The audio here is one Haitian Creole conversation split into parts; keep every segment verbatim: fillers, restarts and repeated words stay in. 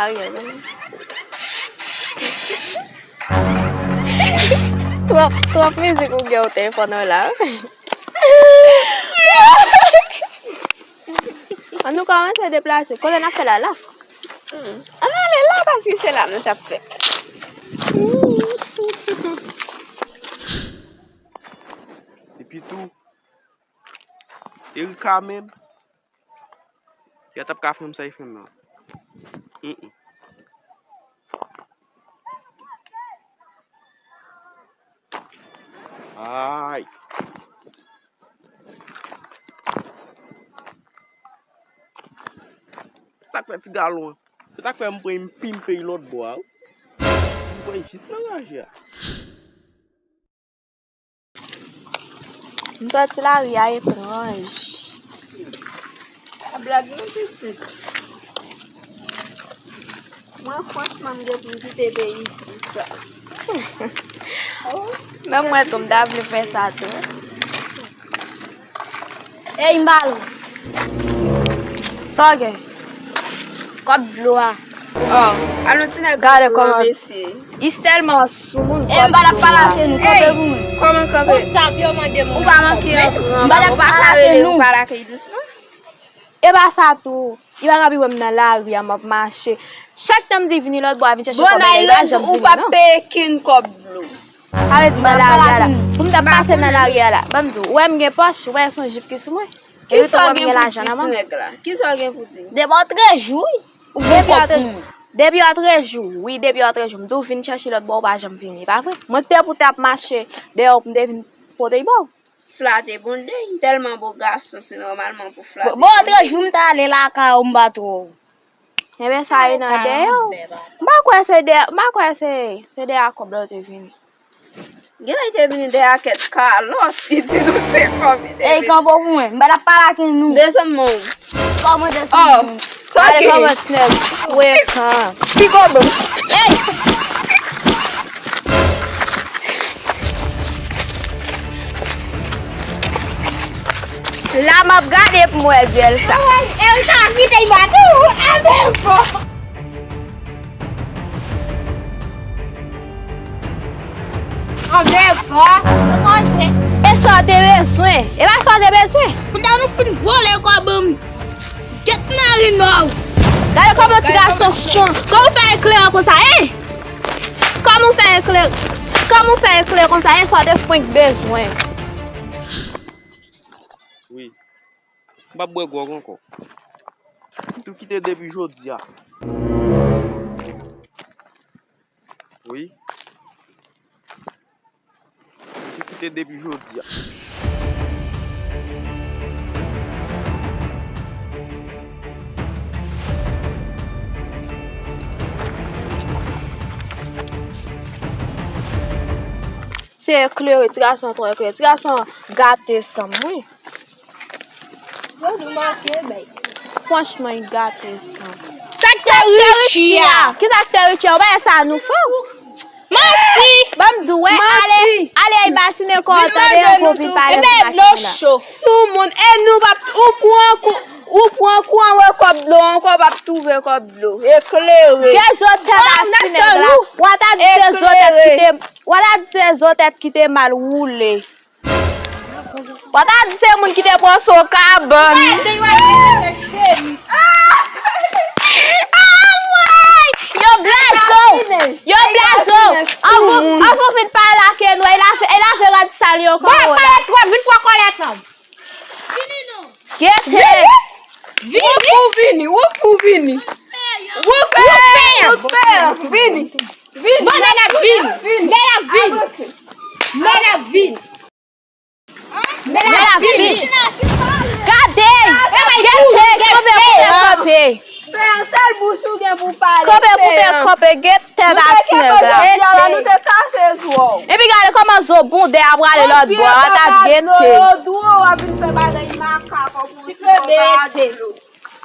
Ariel, twòp, twòp mizik ou gen ou telefòn ou la. An nou kòmanse deplase. Kote n ap fè la la? Hmm. Ann ale la, paske se la nou t ap fè. Epi tou, Erika menm, yo t ap ka fè m sa yo fè m nan. Mm, mm. Ay. Sa k fè ti galon an? Se sa k fè m pran, m pimpe l lòt bò a, wi. M pran jis nan raje a. M sòti lari a etranj. Pa blag non pitit. Mwen franchman m gen pou m kite peyi sa. Menm mwen tou m ta vle fè sa tou. Ey, m ba l. Sa w gen? Kòb dlo a. Oh, al yon ti nèg gade kòman mesye. Is tèlman soumoun. E m pa t ap pale ak nou, kanpe pou mwen. Kòman kanpe? Ou pa manke antre anba, ou pa ka rele, ou pale ak li dousman. E pa sa tou. Li pa ka pi wè m nan lari a, m ap mache. Chak tan m di vini lòt bò a, vin chèche kòb la, li pa janm vini non. Ou p ap peye kin kòb dlo. Sa vle di nan lari a la. Pou m t ap pase nan lari a la. Ban m di w, ou wè m gen pòch, ou wè se yon jip ki sou mwen. Kisa w gen pou di ti nèg la? Kisa w gen pou di? Depi w antre jou, wi. Ou gen kòb pou mwen. Depi w antre jou, wi, depi w antre jou. M di w vin chèche lòt bò, ou pa janm vini, pa vre? Mwen ki te pou t ap mache dèyè w pou m te vin pote l ba w. Flate bon dèy, tèlman bo gason, se nòmalman pou flate. Bon, bon, antre jou m t ale lakay ou, m pa twò. Enben, sa e nan dèyè w. M pa kwè se dèyè, m pa kwè se, se dèyè kòb la w te vini. Genlè li te vini dèyè kèk kalòt, li di nou se kòb li te vini. Ey, kanpe pou mwen. M pa t ap pale ak nou. Desann non. Kòman desann non? Oh, sa ale gen? Kòman ti nèg frekan. Pigo bon. Ey! La m ap gade pou m wè dyèl sa. Erika kite Iba tou. Anben bon. Anben bon. E sa w te bezwen? E pa sa w te bezwen? Kounya nou fin vòlè kòb m. Gèt nari nò w. Gade kòman ti gason son. Kòman w fè eklere konsa, en? Kòman w fè eklere? Kòman w fè eklere konsa, en? Sa w te fwenk bezwen. Wi. M p ap bwè gwòg ankò. M tou kite depi jodi a. Wi. M tou kite depi jodi a. Se eklere, ti gason twò eklere. Ti gason gate san m, wi. Franchman, li gate san. Sa k te Richie a? Kisa k te Richie a? Ou pa wè sa nou fè w? Manti! Ban m di w, wè, ale, ale, al basinen kò w, tande, pou w vin pale sou machin nan. Soumoun, e nou p ap, ou pran kou, ou pran kou anwo kòb dlo ankò, w p ap twouve kòb dlo. Eklere. Gen zo tèt a ti nèg la. W a ta di se zo tèt ki te, w a ta di se zo tèt ki te mal woule. Pòtalis se moun ki te pran sou kabann. Anmwey! Yo blaze w! Yo blaze w! Anvan, anvan w vin pale ak nou, e lave, e lave rad sal yo kòwòl la. Bon, pale twòp, vin pran kòlèt non. Gete! Vini! Ou pou vini, ou pou vini. Ou pè, ou pè, vini. Vini. Bon, lè n ap vini. Lè n ap vini. Lè n ap vini. Men la vini. Gade! Gade! Kanpe, kanpe, kanpe! Fè yon sèl bouch ou gen pou pale. Kanpe, kanpe, kanpe! Gete tèt a ti nèg la. Nou te kase zo w. Epi gade kòman zo bonden ap prale lòt bò a, w ap gete. Yo dou w ap vin fè bagay makak pou ti konpa dlo.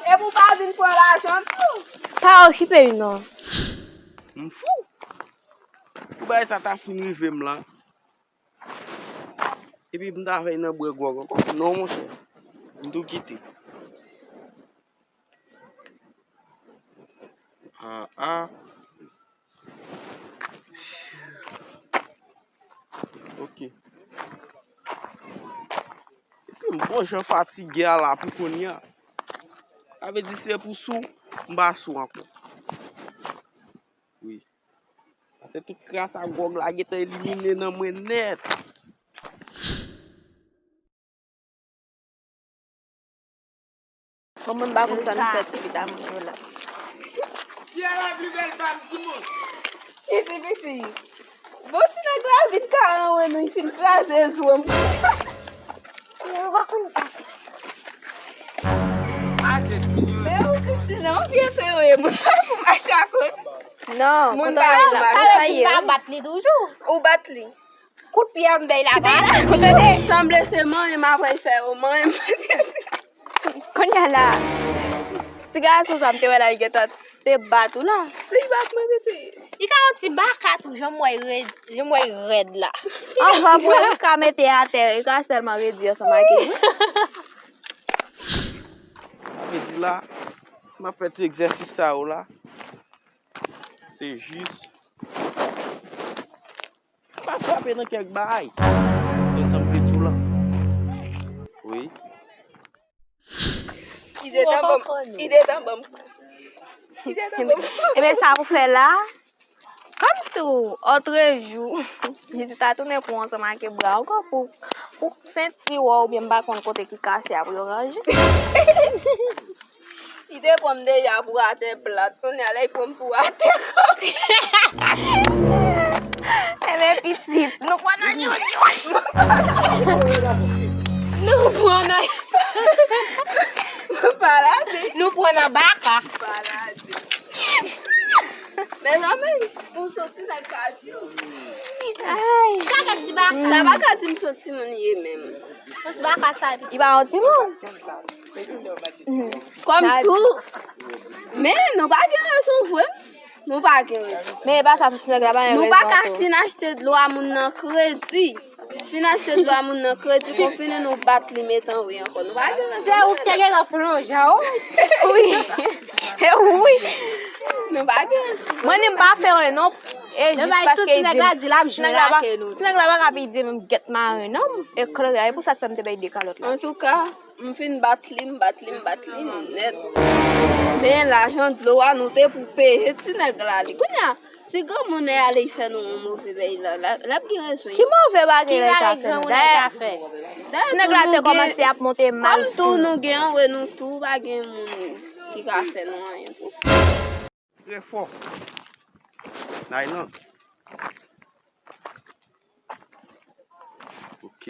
Epi w pa vin pran lajan tou. Pa okipe l non. M fou. Pou bagay sa ta fin rive m la. Epi m ta fè nan bwè gwòg ankò. Non, monchè. M tou kite. Ah, Ah. Ok. Epi m bon jan fatige a la pou kounye a. Sa vle di se pou sou, m pa sou ankò. Wi. Paske tout kras a gwòg la gentan elimine nan mwen nèt. Bon, mwen m pa konn sa nou fè ti pita moun yo la. Ki a la pli bèl fanm di moun? Piti, piti. Bon, ti nèg la vin ka anwen nou, li fin kraze zo m. Men ou Christina, ou byen serye, moun pa pou mache akote. Non, moun pa pou mache. Talè m pa bat li toujou. Ou bat li. Kout pye a m bay la ba. Sanble se manyen m apre l fè yo manyen m. Kounye a la, ti gason sa m te wè la, li gentan te bat ou la. Si l bat mwen, piti. Li ka yon ti baka tou, jan m wè l rèd, jan m wè l rèd la. Anvan pou li ka mete atè, li ka sèlman redi ansanm ak li. Sa vle di la, si m ap fè ti egzèsis sa yo la, se jis pa frape nan kèk bagay. Konn sa m te di w lan. Wi. Ide tan bon. Ide tan bon. Ide tan bon. Ebyen, sa pou fè la. Kòm tou, otrejou, Jidit a tounen pou ansanm ak bra ankò pou, pou senti wè oubyen m pa konn kote ki kase a pou yo ranje. Li te pran m deja pou atè plat. Kounye a la, li pran m pou atè kòk. Enben, pitit, nou pran nan djondjon. Nou pran nan, nou pran nan baka. Mezanmi, pou soti nan kay. Ay. Sa pa ka di m se yon timoun ye menm. Yon ti baka sa, li pa yon timoun. Kòm tou. Men nou pa gen rezon vre. Nou pa gen rezon. Men e pa sa, tout nèg la pa gen rezon. Nou pa ka fin achte dlo a moun nan kredi. Fin achte dlo a moun nan kredi, konfini nou bat li met anwe ankò. Nou pa gen rezon. Se ou ki te gentan plonje, wi. E wi. Nou pa gen rezon. Mwen ni m pa fè anyen non. E jis paske li di m, ti nèg la pa ka pi di m gèt maren non, m eklere, e pou sa k fè m te bay de kalòt la. Antouka, m fin bat li, m bat li, m bat li nèt. Men lajan dlo a nou te pou peye ti nèg la li. Kounye a, si granmoun nan ale fè nou yon move bay la, l ap gen rezon. Ki move bagay nèg la fè nou? Dayè, ti nèg la te kòmanse ap monte mal sou nou. Kòm tou nou gen anwe nou tou, pa gen moun ki ka fè nou anyen tou. Trè fò. Naylan. Ok.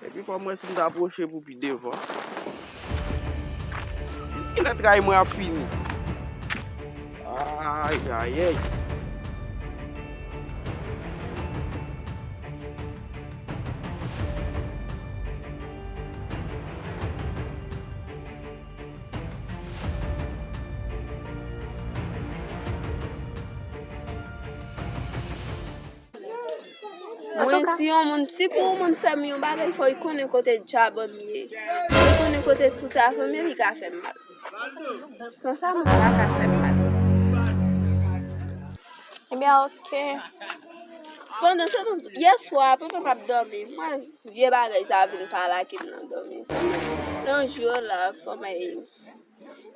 Epi fò m wè si m ta pwoche pou pi devan. Jiskilè tray mwen ap fini? Ayayay. Mwen, si yon moun, si pou yon moun fè m yon bagay, fò l konnen kote djab an m ye. Fò l konnen kote tout afè m ye, li ka fè m mal. San sa, moun pa ka fè m mal. Ebyen, ok. Pandan se tan, yè swa, pandan m ap dòmi, mwen, vye bagay sa vin pale ak m nan dòmi. Nan jou yo la, fanm ay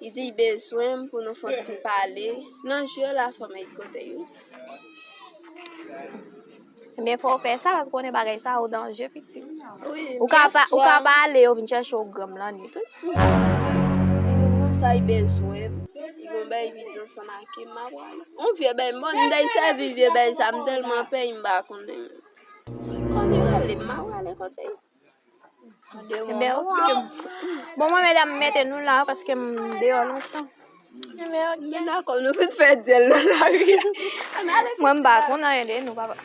li di l bezwen m pou nou fè yon ti pale. Nan jou yo la, fanm ay kote yo. Ebyen, fò w fè sa, paske w konnen bagay sa yo danje, pitit. Wi, ou ka pa, ou ka pa ale, yo vin chèche w granm lannwit, wi. Moun nan sa, li bezwen m. Li gon bagay li di ansanm ak m, m ap ale. On vye bèy, m bon, m dèy sèvi vye bèy sa, m tèlman pè, m pa konnen. Kòm li rele m, m ap ale kote l. Ebyen, ok. Bon, mwen, medam, m mete nou la, paske m deyò lontan. Ebyen, ok. Men dakò, nou fin fè dyèl nan lari. Mwen, m pa konn anyen de nou, papa.